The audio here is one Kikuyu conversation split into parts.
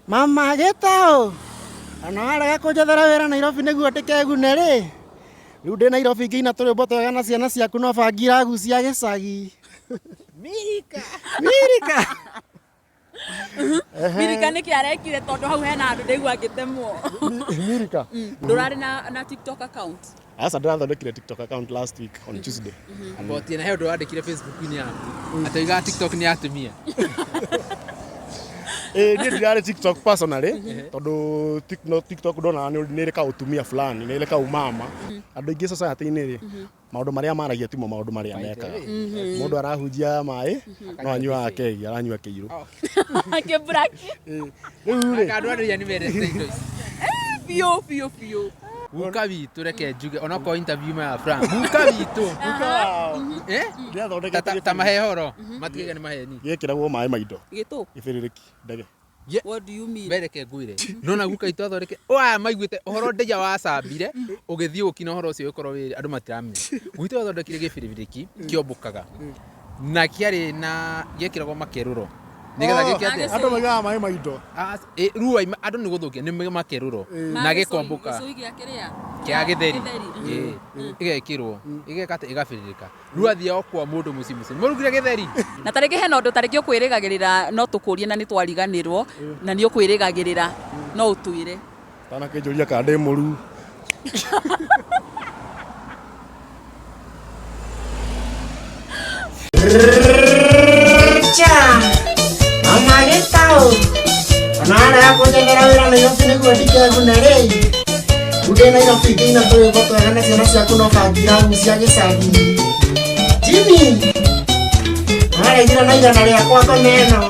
Mama Gĩtaũ, ona warega kũnjethera wĩra Nairobi nĩguo ndĩkegune rĩ, rĩu ndĩ Nairobi ngĩina tũrwĩmbo twega na ciana ciaku no bangi iragucia gĩcagi. Mirika. Mirika. Mirika nĩkĩ arekire tondũ hau hena handũ ndaigua ngĩtemwo. Mirika. Ndũrarĩ na TikTok account? Aca ndĩrathondekire TikTok account last week on Tuesday. About na he ũndũ wandĩkire Facebook-inĩ yaku atĩ oigaga TikTok nĩ ya atumia. Ĩĩ niĩ ndirarĩ TikTok personally tondũ no TikTok ndonaga nĩ ĩrĩ kaũtumia fulani, nĩ ĩrĩ kaũmama. Andũ aingĩ society-inĩ rĩ, maũndũ marĩa maragia timo maũndũ marĩa mekaga. Mũndũ arahunjia maĩ no anyuaga kegi, aranyua kĩirũ. Kĩmburaki. Rĩu rĩ, Andũ arĩa nĩ mendete indo ici. Biũ biũ biũ. Guka witũ reke njuge onokorwo interview ma Frank. Guka witũ. Guka wao. Eh? Ndĩrathondekete Ta ta mahehoro. Matigaiga nĩ maheni. Gĩkĩragwo maĩ ma indo. Gĩtũ. Gĩbĩrĩrĩki ndege. What do you mean? Mbere reke ngwĩre. Nona guka witũ athondeke. Oya maiguĩte ũhoro ndeia wacambire ũgĩthiĩ ũkina ũhoro ũcio ũgĩkorwo wĩ andũ matiramenya. Gwitũ athondekire gĩbĩrĩrĩki kĩombũkaga. Na kĩarĩ na gĩekĩragwo makerũro. Nĩgetha gĩke atĩa? Andũ maigaga maĩ ma indo. Rĩu andũ nĩ gũthũkia nĩ makerũro na gĩkombũka. Gĩcũi gĩa kĩrĩa? Kĩa gĩtheri. Ĩgekĩrwo. Ĩgeka atĩ ĩgabĩrĩrĩka. Rĩu athiaga o kwa mũndũ mũciĩ mũciĩ. Mũrugire gĩtheri? Na ta rĩngĩ hena ũndũ ta rĩngĩ ũkwĩrĩgagĩrĩra no tũkũrie na nĩ twariganĩrwo na nĩ ũkwĩrĩgagĩrĩra no ũtwĩre. Ũtanakĩnjũria kana ndĩ mũruu. Cha, mama Gĩtaũ, ona warega kũnjethera wĩra Nairobi nĩguo ndikegune rĩ, rĩu ndĩ Nairobi ngĩina tũrwĩmbo twega na ciana ciaku no bangi iragucia gĩcagi. Jimmy, waregire na igana rĩakwa ngoma ĩno.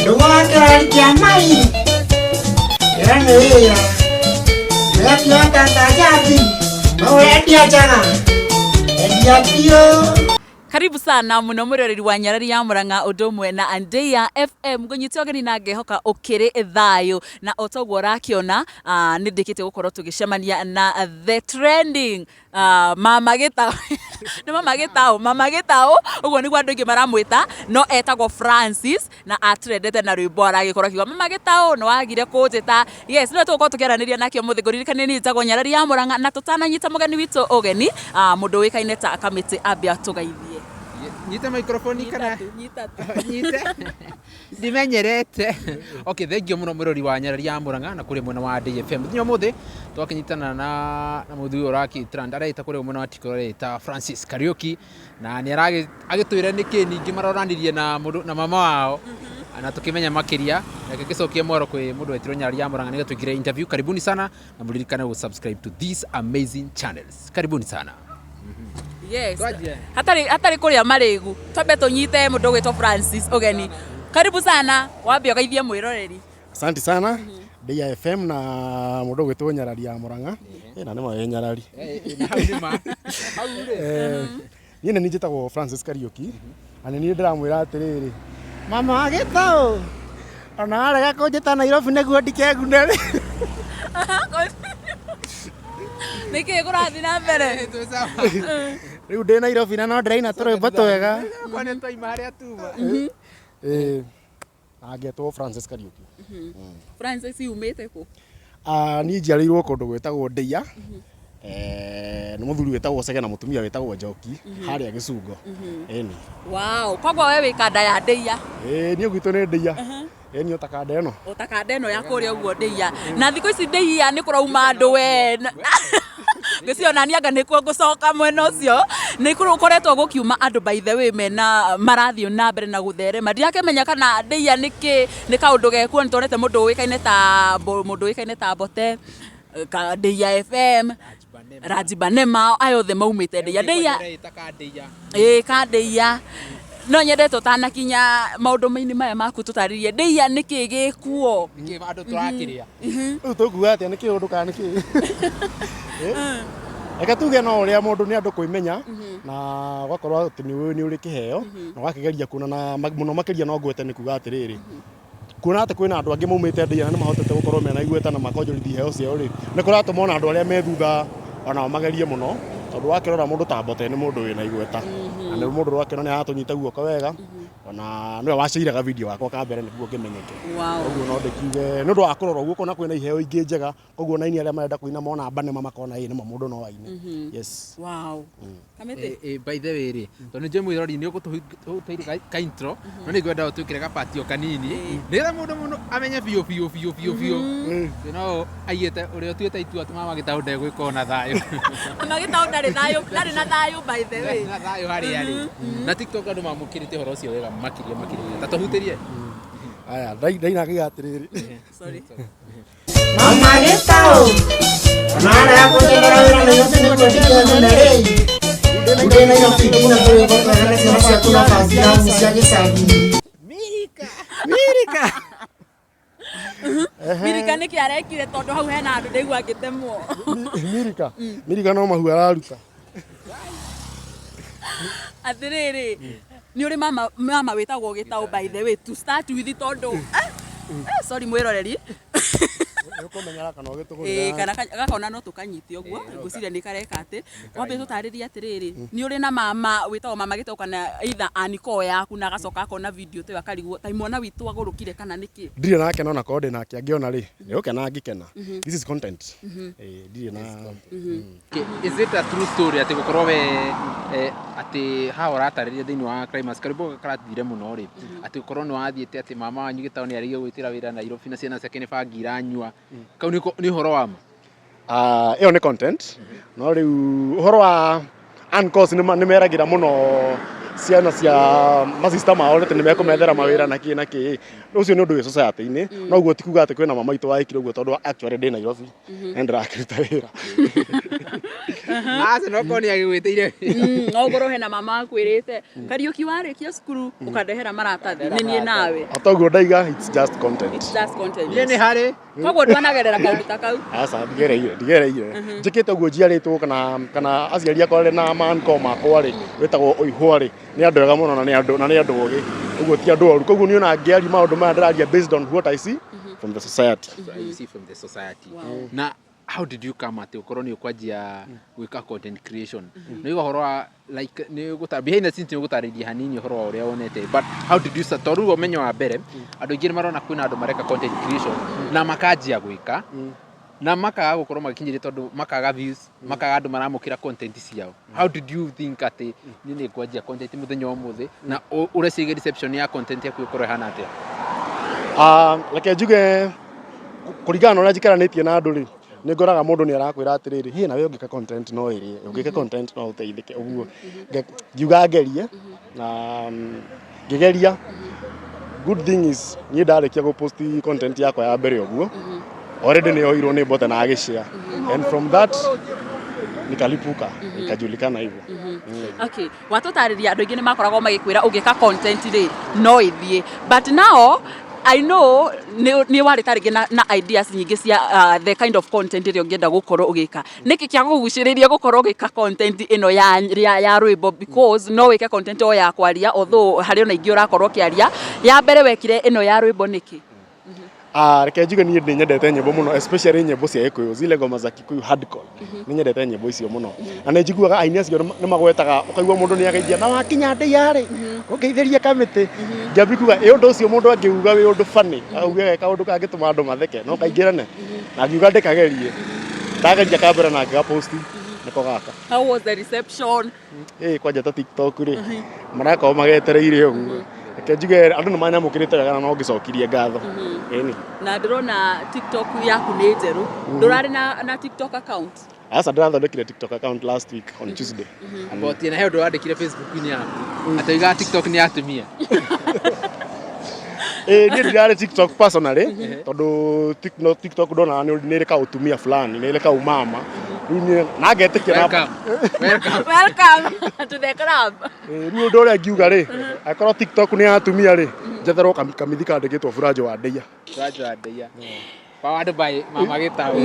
Ndũgũ wa kĩrori kĩa mai, ĩra nĩ wĩra. Ndĩrakiona tata njambi, no ũrendia njaga, endia biũ. Karibu sana muno mwiroreri wa Nyarari ya Murang'a undu umwe na Andeya FM ngunyite ũgeni na ngehoka ũkĩrĩ thayũ na o toguo ũrakiona nĩ ndĩkĩtie gũkorwo tũgĩcemania na the trending mama Gĩtaũ nĩ mama Gĩtaũ mama Gĩtaũ ũguo nĩguo andũ aingĩ maramwĩta no etagwo Francis na atrendete na rwĩmbo aragĩkorwo akiuga mama Gĩtaũ nĩ wagire kũnjĩta. Yes, nĩwe tũgũkorwo tũkĩaranĩria nake ũmũthĩ. Ngũririkanie niĩ njĩtagwo Nyarari ya Mũrang'a na tũtananyita mũgeni witũ ũgeni, mũndũ ũĩkaine ta Kamĩtĩ ambe atũgeithie. Nyite microphone kana? Nyita tu. Nyite. Ndimenyerete. Okay, thank you muno mwirori wa Nyarari ya Murang'a na kuri mwena wa DFM. Muthenya umuthi twakinyitana na muthuri uraki trend areita kuri mwena wa TikTok areita Francis Kariuki na nĩ agĩtwĩra nĩkĩ ningĩ maroranirie na mũndũ na mama wao na tukimenya makiria. Reke ngĩcokie mwaro kwĩ mũndũ wetirwo Nyarari ya Murang'a nĩgetha tũingĩre interview. Karibuni sana na mũririkane gũ subscribe to these amazing channels. Karibuni sana. Yes. Twanjie. Hatarĩ hatarĩ kũrĩa marĩgu twambe tũnyite mũndũ ũgwĩtwo Francis ũgeni. Karibu sana, wambe ũgeithie mwĩroreri. Asante sana. Ndeia FM na mũndũ ũgwĩtwo Nyarari ya Murang'a. Na nĩ ma wĩ Nyarari. Hau nĩ ma. Hau rĩ. Niĩ nĩ niĩ njĩtagwo Francis Kariuki na nĩ niĩ ndĩramwĩra atĩrĩrĩ, mama Gĩtaũ, ona warega kũnjĩta Nairobi nĩguo ndikegune rĩ. Nĩkĩ kũrathiĩ na mbere? Rĩu ndĩ Nairobi na no ndĩraina tũrwĩmbo twega. Kwa nĩ twaima harĩa tuma. Ĩĩ, na ngetwo Francis Kariuki. Francis umĩte kũ? Niĩ njiarĩirwo kũndũ gwĩtagwo Ndeia. Nĩ mũthuri wĩtagwo Chege na mũtumia wĩtagwo Njoki harĩa Gĩcungo. Ĩni. Wow, koguo we wĩ kanda ya Ndeia. Ĩĩ niĩ gwitũ nĩ Ndeia. Ĩni ota kanda ĩno. Ota kanda ĩno ya kũrĩa ũguo Ndeia. Na thikũ ici Ndeia nĩ kũrauma andũ we. Ngwĩciria ona niĩ anga nĩkuo ngũcoka mwena ũcio. Nĩ gũkoretwo gũkiuma andũ by the way mena marathiĩ na mbere na gũtherema. Ndirakĩmenya kana Ndeia nĩ kĩ, nĩ kaũndũ gekuo nĩ tuonete mũndũ ũĩkaine ta mũndũ ũĩkaine ta Mbote, Ndeia FM, Rajibanema, aya othe maumĩte Ndeia. Ndeia ĩĩ ka Ndeia. No nyende tũtanakinya maũndũ-inĩ maya maku tũtarĩrie Ndeia nĩkĩ gĩkuo? Nĩkĩ andũ tũrakĩrĩa? Rĩu tũkuga atĩa nĩkĩ ũndũ kana nĩkĩ? Reke tuge no ũrĩa mũndũ nĩ andũ kwĩmenya na ũgakorwo atĩ nĩ ũĩ nĩ ũrĩ kĩheo na ũgakĩgeria kuona na mũno makĩria no ngwete nĩ kuga atĩrĩrĩ, kuona atĩ kwĩna andũ angĩ maumĩte Ndeia na nĩ mahotete gũkorwo mena igweta na makonjorithia iheo ciao rĩ, nĩ kũratũma ona andũ arĩa me thutha onao magerie mũno tondũ wakĩrora mũndũ ta Mbote nĩ mũndũ wĩna igweta na nĩ mũndũ ũrakĩona nĩ aratũnyita guoko wega. Ona nĩwe waceiraga video wakwa ka mbere nĩguo ngĩmenyeke. Wow. Koguo no ndĩkiuge nĩ ũndũ wa kũrora ũguo kona kwĩna iheo ingĩ njega, koguo na aini arĩa marenda kũina mona Banema makona ĩ nĩma mũndũ no aine. Yes. Wow. Kamĩtĩ. By the way rĩ, tondũ nĩ njũĩ mwĩrori nĩ ũgũtũheire ka intro, no nĩ ngwenda ũtwĩkĩre gapatio kanini nĩgetha mũndũ mũno amenye biũ biũ biũ biũ biũ atĩ no aigĩte ũrĩa ũtuĩte itua atĩ mama Gĩtaũ ndegwĩka ona thayũ. Mama Gĩtaũ ndarĩ thayũ, ndarĩ na thayũ by the way. Na thayũ harĩa arĩ. Na TikTok andũ mamũkĩrĩte ũhoro ũcio wega makĩria makĩria. Ta tũhutĩrie. Aya, ndaina ngiuga atĩrĩrĩ. Sorry. Mama Gĩtaũ, ona kũnjethera wĩra Nairobi nĩguo ndikegune rĩ. Ndĩ Nairobi nginya tũrĩmbo twega na ciana ciaku na bangi iragucia gĩcagi. Mirika. Mirika nĩkĩ arekire tondũ hau hena andũ ndaigua ngĩtemwo. Mirika. Mirika no mahu araruta. Atĩrĩrĩ, nĩ ũrĩ mama mama wĩtagwo Gĩtaũ by the way to start with tondũ sorry mwĩroreri. Nĩ ũkũmenyera kana Ĩĩ, ũgĩtũgũrĩra. Kana gakona no tũkanyite ũguo, ngwĩciria nĩ kareka atĩ wambe tũtarĩrie atĩrĩrĩ, nĩ ũrĩ na mama wĩtagwo mama Gĩtaũ kana either aniko yaku na agacoka akona video ta ĩyo akarigwo ta mwana witũ agũrũkire kana nĩkĩ? Ndirĩ nake no nakorwo ndĩ nake angĩona rĩ, nĩ gũkena angĩkena. This is content. Ĩĩ, ndirĩ na. Okay, is it a true story atĩ gũkorwo we atĩ haha ũratarĩria thĩinĩ wa climax karwĩmbo gaka karathire mũno rĩ, atĩ gũkorwo nĩ wathiĩte atĩ mama wanyu Gĩtaũ nĩ arĩgie gwĩtĩra wĩra Nairobi na ciana ciake nĩ bangi iranyua, kau nĩ ũhoro wa ma? Ah, ĩyo nĩ content no rĩu ũhoro wa uncles nĩ meragĩra mũno ciana cia masista mao atĩ nĩ mekũmethera mawĩra na kĩ na kĩ. Ũcio nĩ ũndũ wĩ society-inĩ, no ũguo ti kuga atĩ kwĩna mama witũ wekire ũguo tondũ actually ndĩ Nairobi na ndĩrakĩruta wĩra. Aca no korwo nĩ agĩgwĩtĩire. No ũkorwo hena mama akwĩrĩte, "Kariũki, warĩkia cukuru ũkandehera maratathi nĩ niĩ nawe." O toguo ndaiga, it's just content. It's just content. Niĩ nĩ harĩ. Koguo ndwanagerera kaũndũ ta kau? Aca, ndigereire, ndigereire. Njĩkĩte ũguo njiarĩtwo kana aciari akwa rĩ na ma-uncle makwa rĩ, wĩtagwo ũihwa rĩ, nĩ andũ ega mũno na nĩ andũ ogĩ, ũguo ti andũ oru. Koguo niĩ ona ngĩaria maũndũ maya ndĩraria based on what I see from the society. So you see from the society. Na how did you come atĩ ũkorwo nĩ ũkwanjia gwĩka content creation? Nĩ ũhoro wa like nĩ ũgũta behind the scenes, nĩ ũgũtarĩria hanini ũhoro wa ũrĩa wonete, but how did you start? Tondũ rĩu ũmenyo wa mbere, andũ aingĩ nĩ marona kwĩna andũ mareka content creation na makanjia gwĩka na makaga gũkorwo magĩkinyĩria tondũ makaga views, makaga andũ maramũkĩra content ciao. How did you think atĩ niĩ nĩ ngwanjia content mũthenya wa ũmũthĩ, na ũreciria reception ya content yaku ĩkorwo ĩhana atĩa? Ah, reke njuge kũringana na ũrĩa njikaranĩtie na andũ rĩ, nĩ ngoraga mũndũ nĩ arakwĩra atĩrĩrĩ, "Hĩ, nawe ũngĩka content no ĩrĩe, ũngĩka content no ũteithĩke." Ũguo ngiuga ngerie na ngĩgeria. Good thing is niĩ ndarĩkia gũpost content yakwa ya mbere ũguo already nĩ yoirwo nĩ mbote na agĩshare, and from that nikalipuka, ikajulikana hivyo. Okay, watũtarĩria andũ aingĩ nĩ makoragwo magĩkwĩra ũngĩka content rĩ no ĩthiĩ, but now I know nĩ warĩ ta rĩngĩ na ideas nyingĩ cia the kind of content ĩrĩa ũngĩenda gũkorwo ũgĩka. Nĩkĩ kĩa gũgucĩrĩria gũkorwo ũgĩka content ĩno ya rwĩmbo? Because no wĩke content o ya kwaria, although harĩ ona ingĩ ũrakorwo ũkĩaria. Ya mbere wekire ĩno ya rwĩmbo nĩkĩ? Ah, reke njuge niĩ nĩ nyendete nyĩmbo mũno, especially nyĩmbo cia Gĩkũyũ, zile ngoma za Kikuyu hardcore. Nĩ nyendete nyĩmbo icio mũno na nĩ njiguaga aini acio nĩ magwetaga, ũkaigua mũndũ nĩ ageithia na wakinya ndĩarĩ ũngeithĩrie kamĩtĩ. Ngĩambia kuga ĩ ũndũ ũcio mũndũ angĩuga wĩ ũndũ funny, auge kaũndũ kangĩtũma andũ matheke no kaingĩrane, na ngiuga ndĩkagerie. Ndageria kambere na ngĩgapost, nĩko gaka. How was the reception? Ĩ kwanja ta TikTok rĩ, marakorwo magetereire ũguo. Reke njuge andũ nĩ manyamũkĩrĩte wega na no ngĩcokirie ngatho, ĩni. Na ndĩrona TikTok yaku nĩ njerũ, ndũrarĩ na TikTok account? Aca, ndĩrathondekire TikTok account last week on Tuesday. About na he ũndũ wandĩkire Facebook-inĩ yaku atĩ oigaga TikTok nĩ ya atumia. Ĩ, niĩ ndirarĩ TikTok personally tondũ no TikTok ndonaga nĩ ĩrĩ kaũtumia fulani, nĩ ĩrĩ kaumama. Rĩu niĩ na ngetĩkia na Welcome, welcome. Welcome to the club. Ĩ, rĩu ũndũ ũrĩa ngiuga rĩ, angĩkorwo TikTok nĩ ya atumia rĩ, njetherwo kamithi kandĩkĩtwo Buranjo wa Ndeia. Buranjo wa Ndeia powered by Mama Gĩtaũ.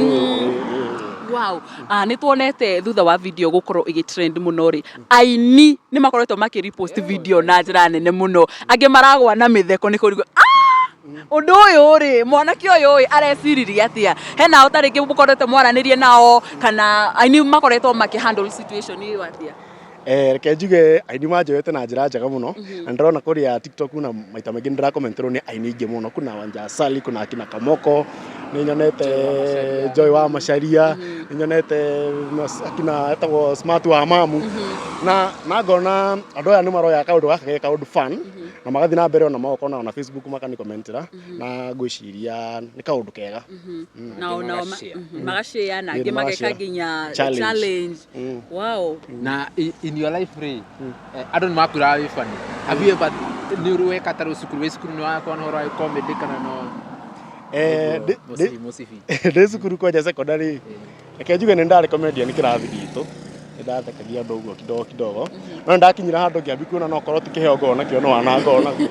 Wow. Ah, nĩ tuonete thutha wa video gũkorwo ĩgĩtrend mũno rĩ, aini nĩ makoretwo makĩrepost video na njĩra nene mũno, angĩ maragwa na mĩtheko nĩ kũrigwo, "Ah, ũndũ ũyũ rĩ, mwanake ũyũ ĩ areciririe atĩa?" Hena o ta rĩngĩ mũkoretwo mwaranĩrie nao kana aini makoretwo makĩ handle situation ĩyo atĩa? Reke njuge aini manjoete na njĩra njega mũno, na ndĩrona kũrĩa TikTok na maita maingĩ nĩ ndĩrakomenterwo nĩ aini aingĩ mũno. Kuna Wanja Asali, kuna akina Kamoko, nĩ nyonete Joy wa Macharia, nĩ nyonete akina etagwo Smart wa Mamu, na ngona andũ aya nĩ maroya kaũndũ gaka ge kaũndũ fun na magathiĩ na mbere ona magokorwo na Facebook makanikomentera, na ngwĩciria nĩ kaũndũ kega. Na ona Magashare. Magashare na Ĩĩ, angĩ mageka magashare. nginya Challenge. Challenge. Wow. Na in your life rĩ, andũ nĩ makwĩraga wĩ funny. Have you ever, nĩ ũrĩ weka ta rĩu cukuru, wĩ cukuru nĩ wakorwo na ũhoro wa comedy kana no? Mũcibi mũcibi. Ndĩ cukuru kwanja secondary, reke njuge nĩ ndarĩ comedian kĩrathi gitũ, nĩ ndathekagia andũ ũguo kidogo kidogo, no nĩ ndakinyire handũ ngĩambia kuona no korwo ti kĩheo ngoragwo nakĩo no wana ngoragwo naguo.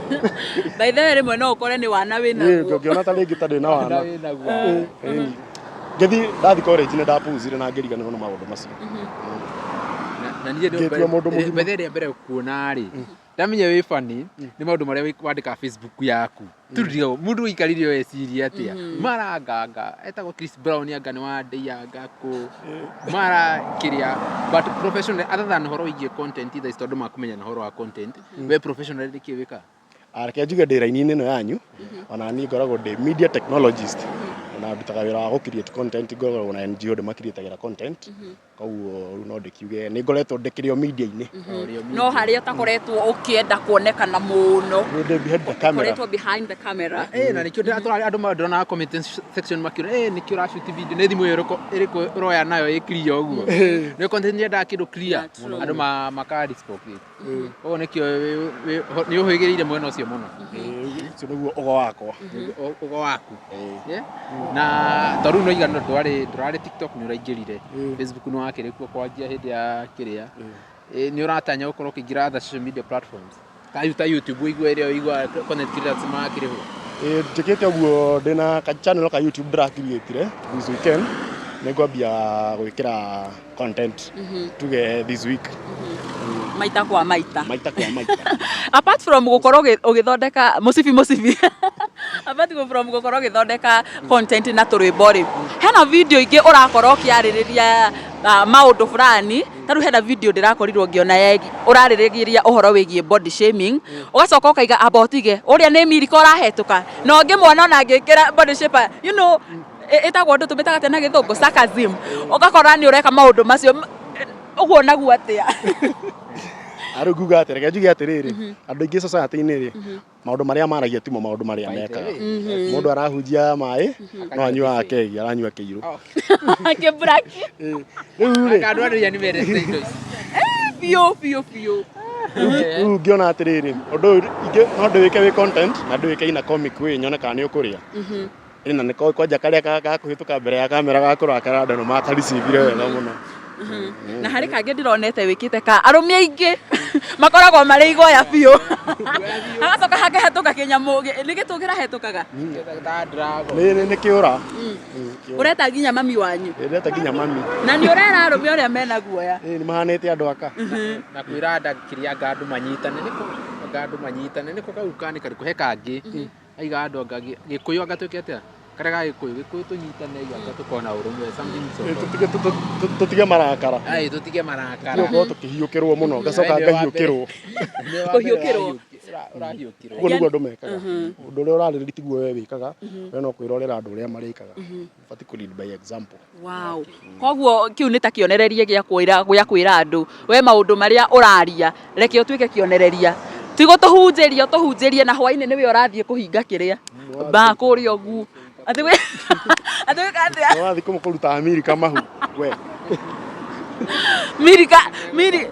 By the way, rĩmwe no ũkore nĩ wana wĩ Niĩ naguo. ngĩona ta rĩngĩ ta ndĩ na wana. Wĩ naguo. Ĩni. Ngĩthiĩ ndathi college nĩ ndapuzire na ngĩriganĩrwo nĩ maũndũ macio. Na niĩ Ngĩtua mũndũ mũgima. Mbere ĩrĩa mbere kuona rĩ, ndamenya wĩ funny nĩ maũndũ marĩa wandĩkaga Facebook yaku turio mũndũ ũikarire weciria atĩa maranganga etagwo Chris Brown anga nĩ wa anga kũ mara kĩrĩa. But professionally, other than ũhoro wĩgiĩ content thaa ici, tondũ makũmenya na ũhoro wa content, we professionally nĩkĩ wĩkaga? Ah, reke njuge ndĩ raini-inĩ ĩno yanyu, ona niĩ ngoragwo ndĩ media technologist na ndutaga wĩra wa gũ create content. Ngoragwo na NGO ndĩmakiriĩtagĩra content, koguo rĩu no ndĩkiuge nĩ ngoretwo ndĩkĩrĩ o media-inĩ. No harĩa ũtakoretwo ũkĩenda kuonekana mũno. Rĩu ndĩ behind the camera. Ũkoretwo behind the camera. Na nĩkĩo ndĩratwara andũ ndĩronaga comment section makiuga nĩkĩo ũrashoot video, nĩ thimũ ĩyo ĩrĩkũ ũroya nayo ĩ clear ũguo, nĩ content nyendaga kĩndũ clear. Yeah, true. Andũ maka reciprocate ũguo, nĩkĩo nĩ ũhĩgĩrĩire mwena ũcio mũno. Ĩĩ, ũcio nĩguo ũgo wakwa. Ũgo waku. Ĩĩ. Yeah? Na to rĩu noiga no ndwarĩ TikTok, nĩ ũraingĩrire Facebook, nĩ wakĩrĩ kuo kwanjia hĩndĩ ya kĩrĩa. Nĩ ũratanya gũkorwo ũkĩingĩra other social media platforms ta YouTube, ũigua ĩrĩa ũigua content creators makĩrĩhwo? Ĩĩ, njĩkĩte ũguo, ndĩna ka channel ka YouTube ndĩrakiriĩtire this weekend, nĩ ngwambia gwĩkĩra content tuge this week. Maita kwa maita. Maita kwa maita. Apart from gukorwo ũgĩthondeka mũcibi mũcibi, apart from gukorwo ũgĩthondeka content na tũrwĩmbo rĩ, hena video ingĩ ũrakorwo ũkĩarĩrĩria maũndũ fulani. Ta rĩu hena video ndĩrakorirwo ngĩona ũrarĩrĩria ũhoro wĩgiĩ body shaming, ũgacoka ũkaiga amba ũtige ũrĩa nĩ mirika ũrahetũka na ũngĩmuona ona angĩkĩra body shaper, ĩtagwo ũndũ tũmĩtaga atĩa na gĩthũngũ, sarcasm, ũgakora nĩ ũreka maũndũ macio. Ũguo naguo atĩa? Arĩu nguga atĩ reke njuge atĩrĩrĩ, andũ aingĩ society-inĩ rĩ, maũndũ marĩa maragia timo maũndũ marĩa mekaga. Mũndũ arahunjia maĩ no anyuaga kegi, aranyua kĩirũ. Kĩmburaki. Ĩĩ. Rĩu rĩ, Andũ arĩa nĩ mendete indo ici. Biũ biũ biũ. Rĩu ngĩona atĩrĩrĩ, ũndũ ũyũ no ndĩwĩke wĩ content na ndĩwĩke in a comic way, nyone kana nĩ ũkũrĩa. Ĩĩ, na nĩko kwanja karĩa gakũhĩtũka mbere ya kamera gakũrakara, andũ nĩ makaricivire wega mũno. Na harĩ kangĩ ndĩronete wĩkĩte ka arũme aingĩ makoragwo marĩ igoya biũ, hagacoka hakĩhetũka kĩnyamũ nĩ gĩtũ kĩrahetũkaga. Ta dragon. Nĩ kĩũra. Kĩũra. Ũreta nginya mami wanyu? Ĩĩ, ndĩreta nginya mami. Na nĩ ũrera arũme ũrĩa mena guoya. Ĩĩ, nĩ mahanĩte andũ aka. Na kwĩra nda kĩrĩa anga andũ manyitane nĩko, anga andũ manyitane nĩko kau ka nĩ karĩkũ, he kangĩ aiga andũ anga gĩkũyũ anga twĩke atĩa, karĩa ga gĩkũyũ, gĩkũyũ tũnyitane, anga tũkorwo na ũrũmwe, something sort Ĩĩ, of. Tũtige marakara. Ai, tũtige marakara. Tũtige gũkorwo tũkĩhiũkĩrwo mũno, ngacoka ngahiũkĩrwo. Kũhiũkĩrwo. Ũrahiũkĩrwo. Ũguo nĩguo andũ mekaga. Ũndũ ũrĩa ũrarĩrĩria tiguo we wĩkaga, we no kwĩrorera andũ ũrĩa marĩkaga. Ũbatiĩ kũ lead by example. Wow. Koguo kĩu nĩ ta kĩonereria gĩa kwĩra andũ, we maũndũ marĩa ũraria reke ũtuĩke kĩonereria, ti gũtũhunjĩria ũtũhunjĩrie na hwainĩ nĩwe ũrathiĩ kũhinga kĩrĩa ba kũrĩa ũguo atĩ gwĩka atĩa? Nĩ wathiĩ kũruta Amerika mahu we. Mirika miri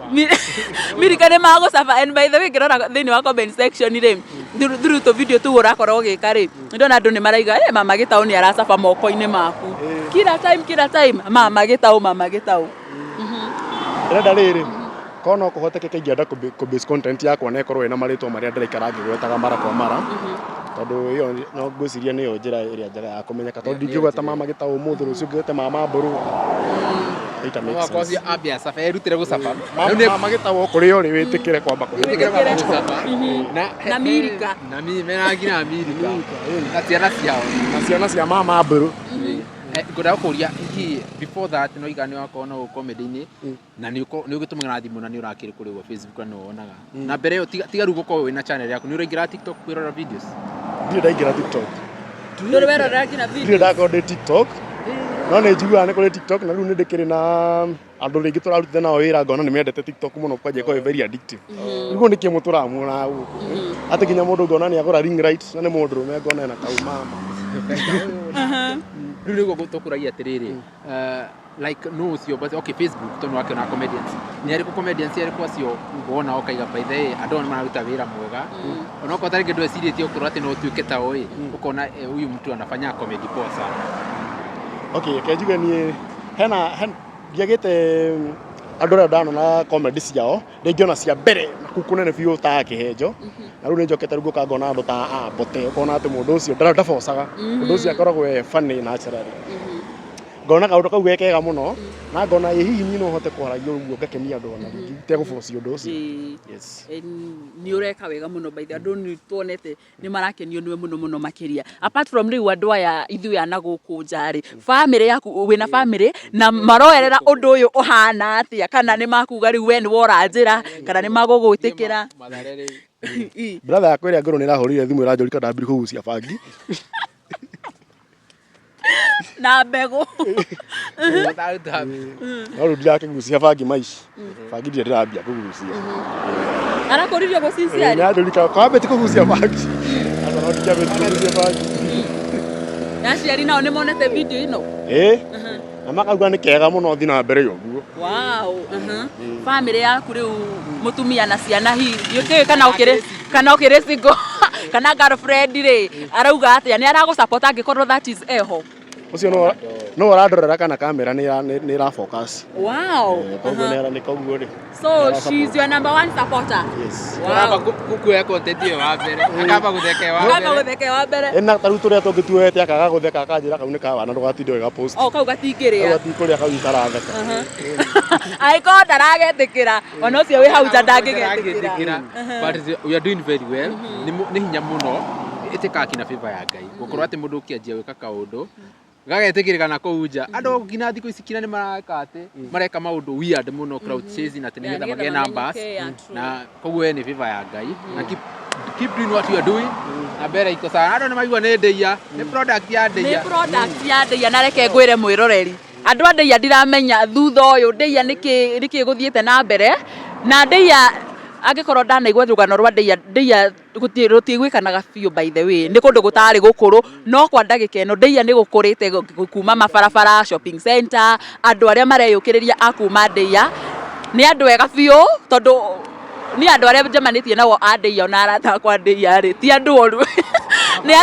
mirika nĩ magũcaba. And by the way, ngĩrora thĩinĩ wa comment section rĩ, through tũ video tũu ũrakorwo ũgĩka rĩ, ndona andũ nĩ maraiga, "Eh, mama gĩtaũ nĩ aracaba moko-inĩ maku kila time, kila time, mama gĩtaũ, mama gĩtaũ." Ndĩrenda rĩrĩ, korwo no kũhotekeke, ingĩenda kũ base content yakwa na ĩkorwo ĩna marĩtwa marĩa ndĩraikara ngĩgwetaga mara kwa mara, tondũ ĩyo no ngwĩciria nĩyo njĩra ĩrĩa njega ya kũmenyeka, tondũ ndingĩgweta mama gĩtaũ ũmũthĩ, rũciũ ngwete mama mbũrũ. It make Mwaka sense. ũcio ambia caba, erutĩre gũcaba. Mama gĩtaũ o kũrĩa ũrĩ wĩtĩkĩre kwamba Wĩtĩkĩre kũhĩtũka. kwamba gũcaba. Na Na Mirika. Na mena nginya Mirika na ciana ciao. Na ciana cia mama mbũrũ. Ngwenda gũkũria hihi before that no iga nĩ wakorwo no comedy-inĩ na nĩ ũgĩtũmagĩra thimũ na nĩ ũrakĩrĩ kũrĩ ũguo Facebook na nĩ wonaga na mbere ĩyo tiga rĩu gũkorwo wĩna channel yaku nĩ ũraingĩra TikTok kwĩrora videos? Ndirĩ ndaingĩra TikTok. Ndũrĩ werorera nginya Ndirĩ video? ndakorwo ndĩ TikTok, no nĩ njiguaga nĩ kũrĩ TikTok, na rĩu nĩ ndĩkĩrĩ na andũ rĩngĩ tũrarutithania nao wĩra, ngona nĩ mendete TikTok mũno, kwanja ĩkoragwo ĩ very addictive. Rĩu nĩkĩ mũtũramuona gũkũ atĩ nginya mũndũ ngona nĩ agũra ring light na nĩ mũndũrũme, ngona ena kaumama. Rĩu nĩguo tũkũragia atĩrĩrĩ, like no ũcio, but okay, Facebook tondũ wakĩona comedians, nĩ arĩkũ comedians arĩkũ acio wona ũkaiga, by the way, andũ aya nĩ mararuta wĩra mwega, onokorwo ta rĩngĩ ndwecirĩtie ũkorwo atĩ no ũtuĩke ta ũĩ, ũkona huyu mtu anafanya comedy poa sana? Okay, reke njuge niĩ hena ndiagĩte andũ arĩa ndanona comedy ciao rĩngĩ ona cia mbere na kũu kũnene biũ ta Kĩhenjo, na rĩu nĩ njokete rĩu ngoka ngona andũ ta Ambote, ũkona atĩ mũndũ ũcio ndabocaga, mũndũ ũcio akoragwo e funny naturally, ngona kaũndũ kau ge kega mũno na ngona ĩ hihi niĩ no hote kwaragia ũguo ngakenia andũ ona rĩngĩ itegũbocia ũndũ ũcio. Yes. Nĩ ũreka wega mũno by the way. Andũ nĩ tuonete nĩ marakenio nĩwe mũno mũno makĩria. Apart from rĩu andũ aya ithuĩ ana gũkũ nja rĩ, family yaku, wĩna family na maroerera ũndũ ũyũ ũhana atĩa? Kana nĩ makuga rĩu we nĩ wora njĩra, kana nĩ magũgwĩtĩkĩra? Mathare rĩu. Brother yakwa ĩrĩa ngũrũ nĩ ĩrahũrire thimũ ĩranjũria kana ndambire kũgucia bangi. Na mbegũ. Mataruta. No rĩu ndirakĩgucia bangi maici, bangi ndirĩ ndĩrambia kũgucia. Arakũririe ũguo sincerely? Nĩ anjũria kwambĩti kũgucia bangi, aca no ndikĩambĩti kũgucia bangi. Aciari nao nĩ monete video ĩno? Ĩ, na makauga nĩ kega mũno, thiĩ na mbere ũguo. Wow. Family yaku rĩu, mũtumia na ciana, hihi ndiũkĩũĩ kana ũkĩrĩ single kana girlfriend rĩ, arauga atĩa? Nĩ aragũ support angĩkorwo that is eho? Ũcio no ũrandorera kana kamera nĩ ĩra focus. Koguo nĩ koguo rĩ. So she's your number one supporter? Yes. Aramba kuoya content ĩyo wa mbere, akamba gũtheka ĩ wa Kamba mbere. gũtheka wa mbere. Ĩna ta rĩu tũrĩa tũngĩ tuoete akaga gũtheka, akanjĩra kau nĩ kawana, ndũgatinde ũgĩgapost. O kau gatingĩrĩa. Kau gatikũrĩa, kau karatheka. Angĩkorwo ndaragetĩkĩra, ona ũcio wĩ hau nja ndangĩgetĩkĩra. But we are doing very well. Nĩ hinya mũno ĩtĩkaga kinya favor ya Ngai gũkorwo atĩ mũndũ ũkĩanjia gwĩka kaũndũ gagetĩkĩrĩka na kũu nja. Andũ nginya thikũ ici kinya nĩ mareka atĩ mareka maũndũ weird mũno, crowd chasing, atĩ Yeah, nĩgetha nĩgetha magĩe numbers. mamenyeke, yeah, true. Na koguo we nĩ favor ya Ngai na keep doing what you are doing na mbere iko sawa. Andũ nĩ maigua nĩ ndĩia, nĩ product ya Nĩ ndĩia. Product ya ndĩia. Na reke ngwĩre mwĩroreri, andũ a ndĩia, ndiramenya thutha ũyũ ndĩia nĩkĩ gũthiĩte na mbere na ndĩia. Angĩkorwo ndanaigua rũgano rwa ndĩia, ndĩia rũtiiguĩkanaga biũ. By the way, nĩ kũndũ gũtarĩ gũkũrũ, no kwa ndagĩka ĩno ndĩia nĩ gũkũrĩte kuma mabarabara, shopping center. Andũ arĩa mareyũkĩrĩria a kuma ndĩia nĩ andũ ega biũ, tondũ nĩ andũ arĩa njemanĩtie nao a ndĩia, ona arata akwa ndĩia rĩ, ti andũ oru, nĩ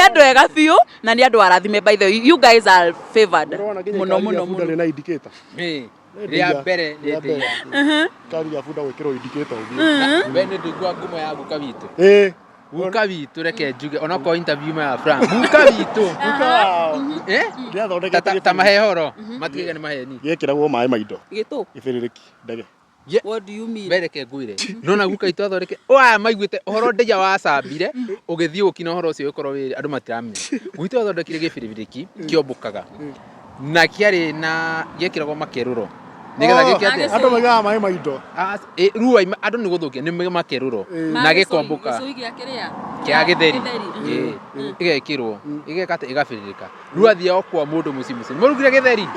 andũ ega biũ na nĩ andũ arathime. By the way, you guys are favored Ũrona nginya mũno ikari mũno ya bunda mũno. rĩna indicator. Ĩ, Nĩ rĩa ndĩia. mbere nĩ Rĩa mbere. ndĩia. Ikari ya bunda gwĩkĩrwo indicator ũguo. We nĩ ndũigua ngumo ya guka witũ? Ĩ. Guka witũ, reke njuge onokorwo interview ya Frank, guka witũ. Guka wao. Eh? Ndĩathondekete Ta mahehoro matigĩge nĩ maheni. Gĩekĩragwo maĩ ma indo. Gĩtũ. Gĩbĩrĩrĩki ndege. What do you mean? Mbere reke ngwĩre, nona guka witũ athondeke aya maiguĩte ũhoro ndĩia wacambire ũgĩthiĩ ũkina ũhoro ũcio ũgĩkorwo wĩ andũ matiramenya. Gwitũ athondekire gĩbĩrĩrĩki kĩombũkaga na kĩarĩ na gĩekĩragwo makerũro nĩgetha gĩke atĩa? Andũ maigaga maĩ ma indo. Ah, rĩu andũ nĩ gũthũkia nĩ makerũro na gĩkombũka. Gĩcũi gĩa kĩrĩa? Kĩa gĩtheri. Gĩtheri. Ĩ, ĩgekĩrwo ĩgeka atĩ ĩgabĩrĩrĩka. Rĩu athiaga kwa mũndũ mũciĩ mũciĩ mũrugire gĩtheri.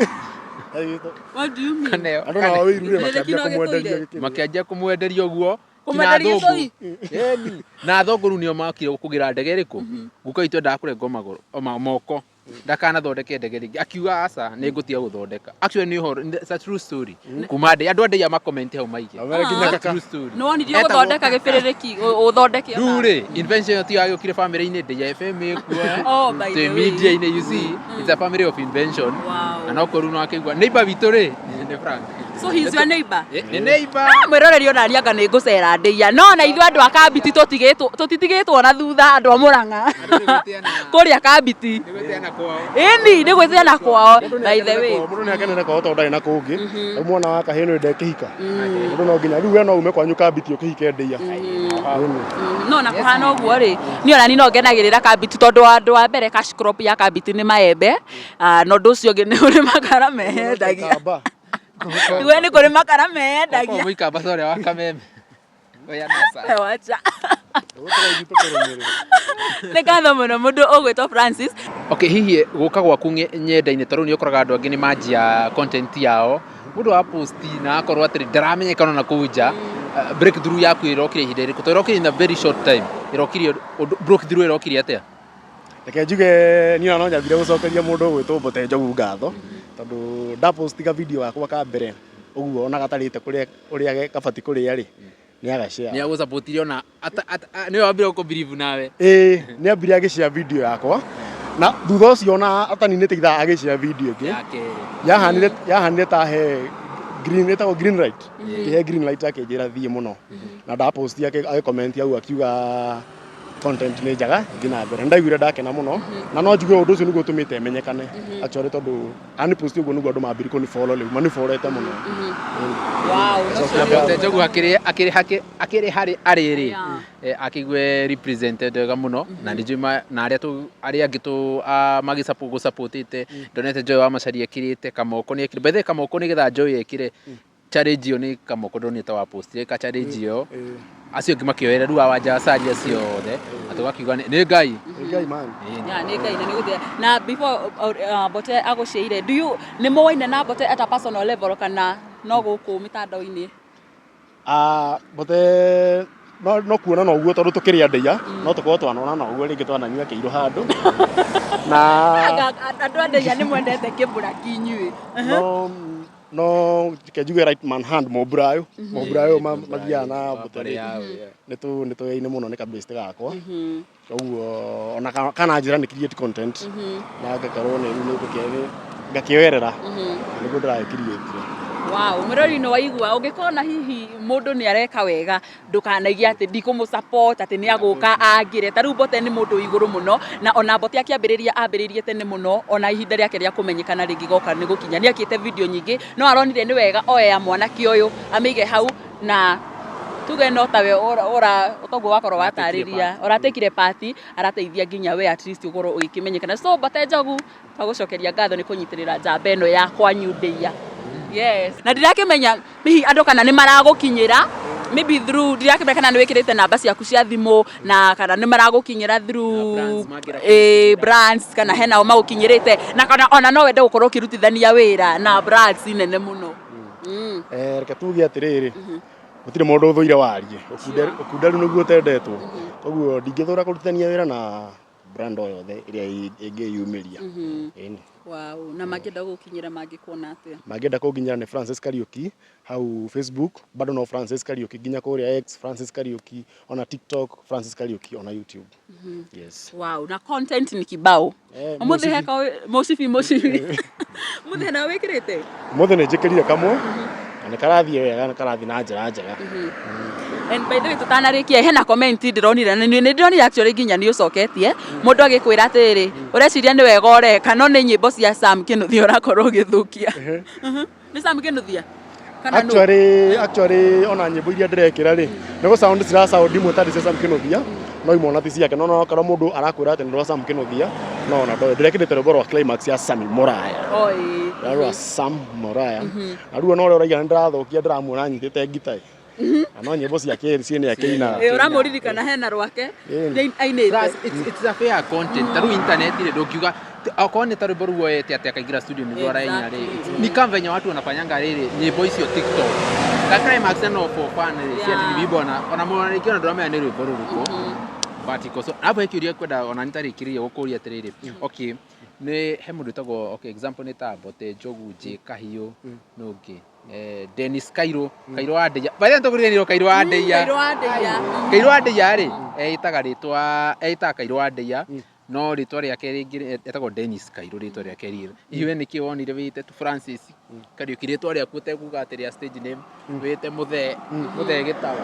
What do you mean? Kana Andũ nao wĩirure Gĩbĩrĩrĩki makĩambia no kũmwenderia gĩtũire. gĩkĩrĩ. Makĩanjia kũmwenderia ũguo. Kũmwenderia gĩcũi? Ĩni. Na athũngũ rĩu nĩo makire kũgĩra ndege ĩrĩkũ. Guka witũ endaga kũrengwo magũrũ moko ndakanathondeke ndege rĩngĩ, akiuga aca, nĩ ngũtiga gũthondeka. Actually nĩ ũhoro, it's a true story kuma ndĩ andũ a ndĩia makomenti hau maige. Na mere nginya It's a kaka. true story. Nĩ wonirio gũthondeka gĩbĩrĩrĩki, ũthondeke ona. Rĩu rĩ, invention ĩyo tiyo yagĩũkire family-inĩ, ndĩia FM ĩkuo. Oh, by the twĩ way. media-inĩ, you see, it's a family of invention. Wow. Na no korwo rĩu no akĩigua neighbor witũ rĩ, nĩ Frank. So he's your neighbor. Nĩ neighbor. Ah, mwĩroreri ona niĩ anga nĩ ngũcera ndĩia no na ithuĩ andũ a kambiti tũtitigĩtwo na thutha andũ a Mũrang'a. Andũ nĩ gwĩtĩana. Kũrĩa kambiti. Nĩ gwĩtĩana kwao. Ĩni nĩ gwĩtĩana kwao by the way. Mũndũ nĩ akenere kwao tondũ ndarĩ na kũngĩ. Rĩu mwana wa kahĩĩ nĩ ndekĩhika. Mũndũ no nginya rĩu we no ume kwanyu kambiti ũkĩhike ndĩia. Ĩni. No na kũhana ũguo rĩ, niĩ ona niĩ no ngenagĩrĩra kambiti tondũ andũ a mbere cash crop ya kambiti nĩ maembe. Ah, na ũndũ ũcio ũngĩ nĩ ũrĩ makara meyendagia. Kamba. We nĩ kũrĩ makara meyendagia. Mũikamba ta ũrĩa wa kameme. Oya nasa. Wacha. Tũgũtũra tũkũrũmĩrĩra. Nĩ ngatho mũno mũndũ ũgwĩtwo Francis. Okay, hihi gũka gwaku nyenda-inĩ tondũ nĩ ũkoraga andũ angĩ nĩ manjia content yao mũndũ wa post na akorwo atĩrĩ ndaramenyekana na kũu nja, breakthrough yaku ĩrokire ihinda rĩrĩkũ? Tondũ ĩrokire in a very short time, ĩrokire breakthrough ĩrokire atĩa? Reke njuge niĩ ona no nyambire gũcokeria mũndũ ũgwĩtwo Mbote Njogu ngatho tondũ ndapostiga video gakwa ka mbere ũguo ona gatarĩte kũrĩa ũrĩa gabatiĩ kũrĩa rĩ, nĩ agashare. Nĩ agũsupportire ona nĩwe wambire gũkũ believe nawe. Ĩĩ, nĩ ambire agĩshare video yakwa na thutha ũcio ona ataninĩte ithaa agĩshare video ĩngĩ. Ya kerĩ. Yahanire ta he green, ĩtagwo green light. Kĩhe green light akĩnjĩra thiĩ mũno. Na ndapost agĩcomment hau akiuga content nĩ njega thiĩ na mbere. Ndaiguire ndakena mũno na no njuge ũndũ ũcio nĩguo ũtũmĩte menyekane actually tondũ ani post ũguo nĩguo andũ mambirie kũni follow rĩu manifollowete mũno. Wow. Cokia Mbote Njogu akĩrĩ akĩrĩ akĩrĩ harĩ arĩ rĩ, akĩigue represented wega mũno na nĩ njũĩ na arĩa tũ arĩa angĩ tũ magĩsupport gũsupportĩte ndonete Joy wa Macharia ekĩrĩte Kamoko nĩ ekĩrĩte. By the way, Kamoko nĩgetha Joy ekĩre challenge ĩyo nĩ Kamoko ndonire ta wa post ĩka challenge ĩyo, acio angĩ makĩoera rĩu awanja acaria acio othe na tũgakiuga nĩ Ngai. Nĩ Ngai man. Ya, nĩ Ngai na nĩ gũthia. Na before Mbote agũciĩire, do you nĩ mũwaine na Mbote at a personal level kana no gũkũ mĩtandao-inĩ? Ah, Mbote no kuona no ũguo tondũ tũkĩrĩ andũ no tũkorwo twanona na ũguo rĩngĩ twananyua kĩirũ handũ na Andũ a ndĩia nĩ mwendete kĩmbũraki inyuĩ. No reke njuge right man hand Mũmburayo Mũmburayo mathiaga na Mbote rĩ, nĩ tũyaine mũno nĩ kabĩste gakwa koguo ona kana njĩra nĩ create content na ngakorwo nĩ rĩu ngakĩoerera nĩguo ndĩragĩcreate. Wow, mwĩrori nĩ waigua ũngĩkona hihi mũndũ nĩ areka wega ndũkanaigie atĩ ndikũmũ support atĩ nĩ agũka angĩre. Ta rĩu Mbote nĩ mũndũ wĩ igũrũ mũno na ona Mbote akĩambĩrĩria ambĩrĩirie tene mũno ona ihinda rĩake rĩa kũmenyekana rĩngĩgoka nĩ gũkinya. Nĩ akĩte video nyingĩ no aronire nĩ wega oe ya mwanake ũyũ amĩige hau na tuge no tawe ora toguo wakorwo watarĩria ũratekire part arateithia nginya we at least ũkorwo ũgĩkĩmenyekana. So Mbote Njogu twagũcokeria ngatho nĩ kũnyitĩrĩra njamba ĩno ya kwanyu ndĩia. Yes. Na ndirakĩmenya hihi andũ kana nĩ maragũkinyĩra maybe through ndirakĩmenya kana nĩ wĩkĩrĩte namba ciaku cia thimũ na kana nĩ maragũkinyĩra through Brands mangĩra brands kana hena o magũkinyĩrĩte na kana ona no wende gũkorwo ũkĩrutithania wĩra na brands nene mũno. Reke tuge atĩrĩrĩ, gũtirĩ mũndũ ũthũire warie ũkunderu nĩguo ũtendetwo, koguo ndingĩthũra kũrutithania wĩra na brand o yothe ĩrĩa ĩngĩyumĩria. Ĩni. Wow, na mangĩenda gũgũkinyĩra mangĩkuona atĩa? Mangĩenda kũnginyĩra nĩ Francis Kariuki hau Facebook, bado no Francis Kariuki nginya kũrĩa X Francis Kariuki, ona TikTok Francis Kariuki, ona YouTube. Yes. Wow, na content ni kibao. Ũmũthĩ Mũcibi. heka mũcibi mũcibi. Mũthĩ hena wĩkĩrĩte? Ũmũthĩ nĩ njĩkĩrire kamwe na nĩ karathiĩ wega, nĩ karathiĩ na njĩra njega. And by the way tũtanarĩkia hena comment ndĩronire na nĩ ndĩronire actually nginya nĩ ũcoketie mũndũ agĩkwĩra atĩrĩrĩ ũreciria nĩ wega ũreka no nĩ nyĩmbo cia Sam Kĩnuthia ũrakorwo ũgĩthũkia. Nĩ Sam Kĩnuthia? Kana nũ? Actually ona nyĩmbo iria ndĩrekĩra rĩ, nĩ gũ sound cira sound imwe tarĩ cia Sam Kĩnuthia no imwe ona ti ciake, no no okorwo mũndũ arakwĩra atĩ nĩ rwa Sam Kĩnuthia no ona ndoĩ ndĩrekĩrĩte rwĩmbo rwa Climax ya Sami Moraya. Oi. Rwa Sam Moraya na rĩu ona ũrĩa ũraiga nĩ ndĩrathũkia ndĩramuona anyitĩte ngita ĩ na no nyĩmbo ciake ciĩ nĩ akĩinaga. Ĩ ũramũririkana hena rwake Ĩni. nĩ ainĩte. Plus, it's a fair content. Ta rĩu internet rĩ ndũngiuga okorwo nĩ ta rwĩmbo rũu oete atĩ akaingĩra studio nĩguo araina rĩ, ni kama venye watu wanafanyanga rĩrĩ nyĩmbo icio TikTok ka Climax no for fun rĩ, si ati ni wimbo ona mũno rĩngĩ ona ndũramenya nĩ rwĩmbo rũrĩkũ but iko so hapo he kĩũria kwenda ona nĩtarĩkĩrĩria gũkũria atĩrĩrĩ, okay, nĩ he mũndũ wĩtagwo, okay, example nĩ ta Mbote Njogu J Kahiũ nũngĩ Dennis Kairo Kairo wa Ndeia, by the way tũkũriganĩrwo Kairo wa Ndeia. Kairũ wa Ndeia. Kairo wa Ndeia rĩ, eĩtaga rĩtwa eĩtaga Kairo wa Ndeia. No rĩtwa rĩake rĩngĩ etagwo Dennis Kairũ rĩtwa rĩake real. Hihi we nĩkĩ wonire wĩte tu Francis Kariuki rĩtwa rĩaku ũtekuga atĩ rĩa stage name wĩte Mũthee Mũthee Gĩtaũ?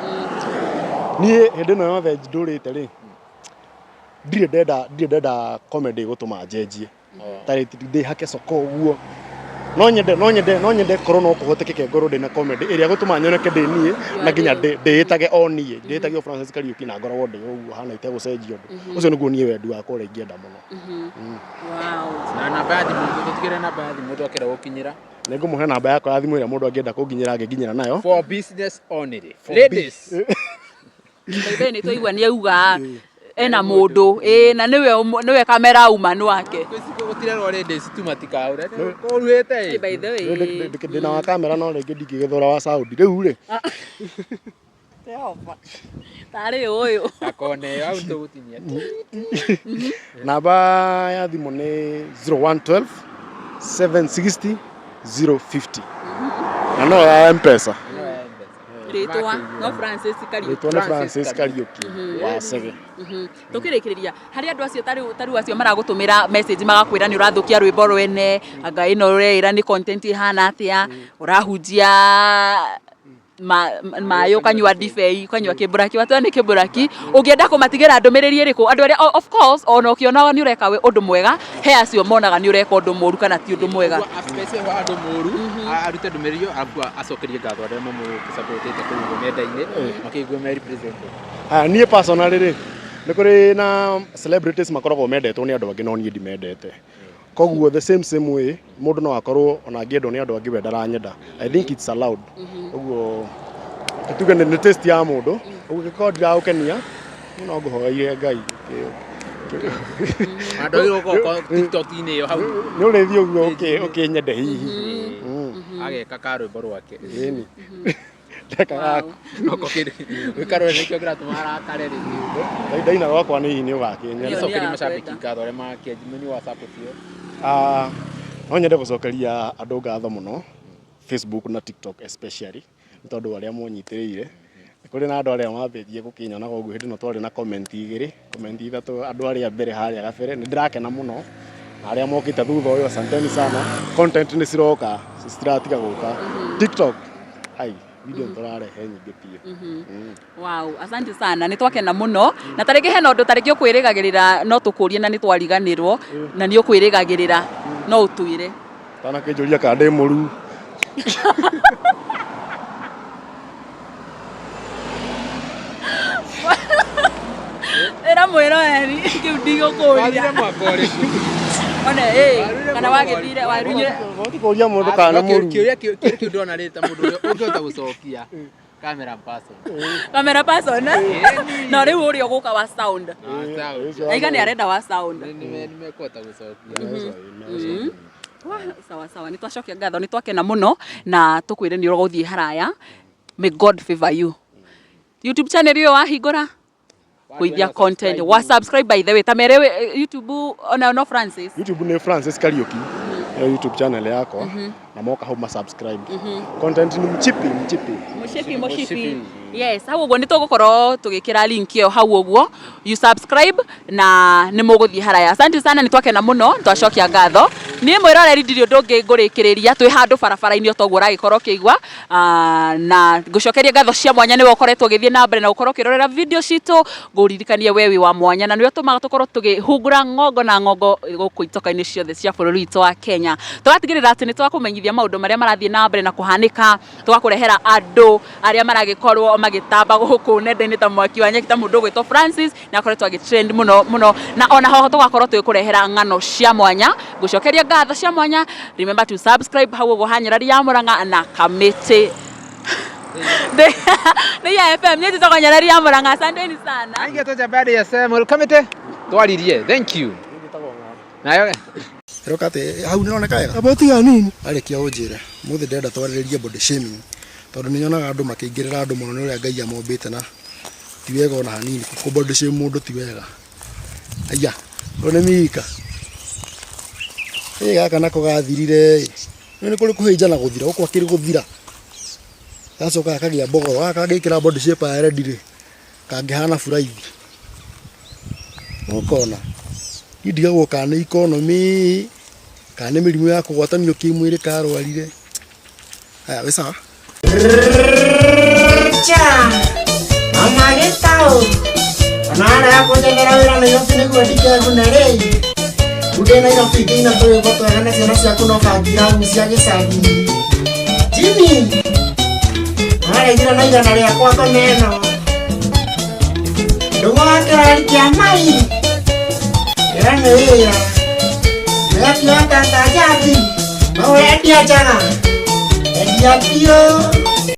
Niĩ hĩndĩ ĩno yothe ndũrĩte rĩ, ndirĩ ndenda comedy gũtũma njenjie ta ndĩhake coko ũguo. No nyende korwo no kũhotekeke ngorwo ndĩna comedy ĩrĩa gũtũma nyoneke ndĩ niĩ na nginya ndĩĩtage o niĩ, ndĩĩtage o Francis Kariuki na ngoragwo ndĩ ũguo hana itegũcenjia ũndũ ũcio. Nĩguo niĩ wendi wakwa ũrĩa ingĩenda mũno. Na namba ya thimũ, tũtigĩre namba ya thimũ mũndũ akĩenda gũkinyĩra. Nĩ ngũmũhe namba yakwa ya thimũ ĩrĩa mũndũ angĩenda kũnginyĩra angĩnginyĩra nayo. For business only, ladies. By the way, nĩ twaigua nĩ auga ena mũndũ ĩ na nĩwe kamera woman wake. Gũtirerwo ladies tu matikaũre kũruhĩte ĩ. By the way, Ndĩna wa kamera no rĩngĩ ndingĩgĩthũra wa sound rĩu rĩ. Jehova. Tarĩ ũyũ. Akone hau tũgũtinia. Namba ya thimũ nĩ 0112 760 050 na no ya Mpesa. Rĩtwa no Francis Kariuki. Rĩtwa nĩ Francis Kariuki wa Cege. Tũkĩrĩkĩrĩria harĩ andũ acio tarĩu acio maragũtũmĩra message magakwĩra nĩ ũrathũkia rwĩmbo rwene, anga ĩno ũreĩra nĩ content ĩhana atĩa, ũrahunjia maĩ ũkanyua ndibei, ũkanyua kĩmburaki, watwĩra nĩ kĩmburaki. Ũngĩenda kũmatigĩra ndũmĩrĩri ĩrĩkũ andũ arĩa of course ona ũkĩonaga nĩ ũreka ũndũ mwega, he acio monaga nĩ ũreka ũndũ mũru kana ti ũndũ mwega? Apece ho andũ mũru arute ndũmĩrĩri ĩyo arabu acokerie ngatho arĩa mamũsupportĩte kũu ũguo nenda-inĩ makĩigua me represented. Aya, niĩ personally rĩ, nĩ kũrĩ na celebrities makoragwo mendetwo nĩ andũ angĩ no niĩ ndimendete. Koguo the same same way mũndũ no akorwo ona angĩendwo nĩ andũ angĩ we ndaranyenda. I think it's allowed. Ũguo tuge nĩ taste ya mũndũ. Ũguo gĩkorwo ndiragũkenia, niĩ no ngũhoeire Ngai. Andũ agĩrĩirwo gũkorwo TikTok-inĩ ĩyo hau. Nĩ ũrĩthiĩ ũguo ũkĩnyende hihi. Ageka karwĩmbo rwake. Ĩni. Ndeka gaku. Noko gwĩka rwĩmbo nĩkĩo kĩratũma arakare rĩ. Ndaina rwakwa nĩ hihi nĩ ũgakĩnyenda. Nĩ Cokeria arakwenda. macambĩki ngatho arĩa makĩanjimeni wa support ĩyo. Ah, no nyende gũcokeria andũ ngatho mũno Facebook na TikTok especially nĩ tondũ arĩa monyitĩrĩire. Nĩ kũrĩ na andũ arĩa mambĩtie gũkĩnyonaga ũguo hĩndĩ ĩno twarĩ na comment igĩrĩ, comment ithatũ, andũ arĩa mbere harĩa gabere nĩ ndĩrakena mũno, na arĩa mokĩte thutha ũyũ, asanteni sana. Content nĩ ciroka, citiratiga gũka. TikTok ai video tũrarehe nyingĩ biũ. Wow, asante sana, nĩ twakena mũno. Na tarĩngĩ hena ũndũ tarĩngĩ ũkwĩrĩgagĩrĩra no tũkũrie na nĩ twariganĩrwo na nĩ ũkwĩrĩgagĩrĩra no ũtwĩre. Tanakĩnjũria kana ndĩ mũru. Ĩra mwĩroreri kĩu ndigũkũria. Wathire mwaka ũrĩkũ? One ĩ kana wagĩthire warunyire. Kũria mũndũ kana nĩ mũru. Kĩũria kĩu ndona rĩ ta mũndũ ũrĩa ũngĩhota gũcokia camera person. Camera person no rĩu ũrĩa ũgũka wa sound. Aiga nĩ arenda wa sound. Nĩ mekũhota gũcokia. Wah, sawa sawa, nĩ twacokia ngatho, nĩ twakena mũno na tũkwĩre nĩ ũgũthiĩ haraya. May God favor you. YouTube channel ĩyo wahingũra kũithia content wa subscribe, by the way, ta mere YouTube ona no Francis. YouTube nĩ Francis Kariuki, nĩyo YouTube channel yakwa, na moka hau ma subscribe. Content nĩ mchipi mchipi. Mũcibi mũcibi, yes. Hau ũguo nĩ tũgũkorwo tũgĩkĩra link ĩyo hau ũguo, you subscribe na nĩ mũgũthiĩ haraya. Asante sana, nĩ twakena mũno, twacokia ngatho. Niĩ mwĩroreri ndirĩ ũndũ ũngĩ ngũrĩkĩrĩria, twĩ handũ barabara-inĩ o toguo ũragĩkorwo ũkĩigua. Na ngũcokeria ngatho cia mwanya nĩwe ũkoretwo ũgĩthiĩ na mbere na gũkorwo ũkĩrorera video citũ. Ngũririkanie we wĩ wa mwanya na nĩwe ũtũmaga tũkorwo tũkĩhungura ng'ongo na ng'ongo gũkũ itoka-inĩ ciothe cia bũrũri witũ wa Kenya. Tũgatigĩrĩra atĩ nĩ twakũmenyithia maũndũ marĩa marathiĩ na mbere na kũhanĩka, tũgakũrehera andũ arĩa maragĩkorwo magĩtamba gũkũ nenda-inĩ ta mwaki wa nyeki, ta mũndũ ũgwĩtwo Francis nĩ akoretwo agĩtrend mũno mũno, na ona hoho tũgakorwo tũgĩkũrehera ng'ano cia mwanya. Ngũcokeria ngatho cia mwanya. Remember to subscribe hau ũguo hanyarari ya Mũrang'a na Kamĩtĩ nĩ ya FM. Niĩ njĩtagwo Nyarari ya Mũrang'a, asanteni sana. Aingetwo Jabari ya Samuel Kamite twaririe, thank you nayo. Ĩroka atĩ hau nĩroneka wega. Amba tiga nini. Arĩkia ũnjĩre, mũthĩ ndĩrenda twarĩrĩrie body shaming tondũ nĩ nyonaga andũ makĩingĩrĩra andũ mũno nĩ ũrĩa Ngai amombĩte, na ti wega ona hanini. Kũ body shame mũndũ ti wega. Aya, ũyũ nĩ mika. Ĩ gaka nako gathirire ĩ. Nĩ kũrĩ kũhĩnja na gũthira, gũkũ akĩrĩ gũthira. Gacoka gakagĩa mbogoro, gaka kangĩkĩra body shape ya red rĩ, kangĩhana buraithi. Ũkona. Niĩ ndigagwo kana nĩ economy kana nĩ mĩrimũ ya kũgwatanio kĩmwĩrĩ karwarire. Haya, wĩ sawa? Cha. Mama gĩtaũ. Ona arĩa kũnjethera wĩra Nairobi nĩguo ndikegune rĩ. Ude Nairobi ngĩina tũrwĩmbo twega na ciana ciaku no bangi iragucia gĩcagi. Jimmy. Aregire na igana rĩakwa ngoma ĩno. Ndũng'ũ wa kĩrori kĩa mai. Ĩra nĩ wĩra. Ndĩrakiona tata Njambi. No wendia njaga. Endia biũ.